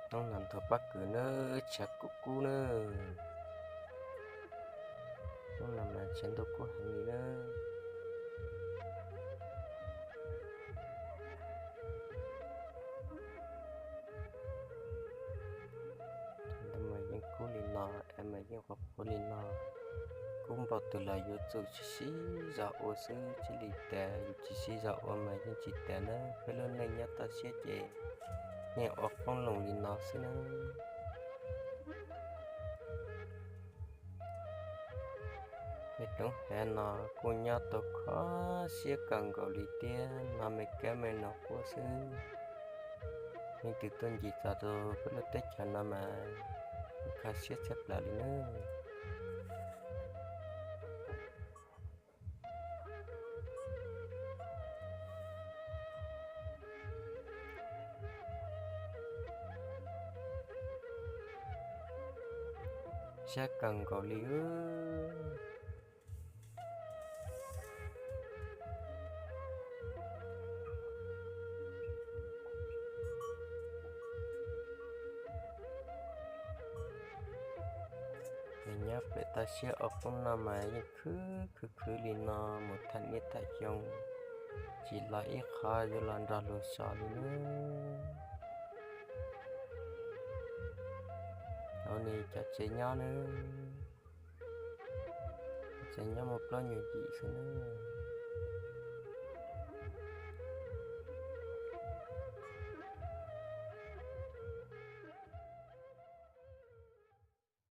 Hnub no nthuav pob kws nawb, tshav kub kub nawb. Hnub no mas tshav ntuj kub heev li nawb. Ntawd mas yeej kub li no, es mas yeej qhuav qhuav li no, kub npaum twg los yuav tsum tsis sib zog ua xwb, tsis li tias yus tsis sib zog ua mas yeej tsis tiav nawb. Peb lub neej nyob toj siab ces yeej ua qoob loo li no xwb nawb. Peb roob hav no kuj nyob tau kho siab kawg nkaus li thiab, hnov me kab me noog quaj xwb. Leej twg tuaj ncig txog rau peb lub teb chaws no mas kho siab tshaj plaws li nawb. Siab kawg nkaus li. Nyob pem toj siab ua qoob no mas yeej khwv khwv khwv li no mus thaj niaj thaj xyoo, tsis los ib qho yuav los nrog luag so li nawb. Hauv no cov tsev nyob nawb, tsev nyob muaj plaub nyuag yim xwb nawb.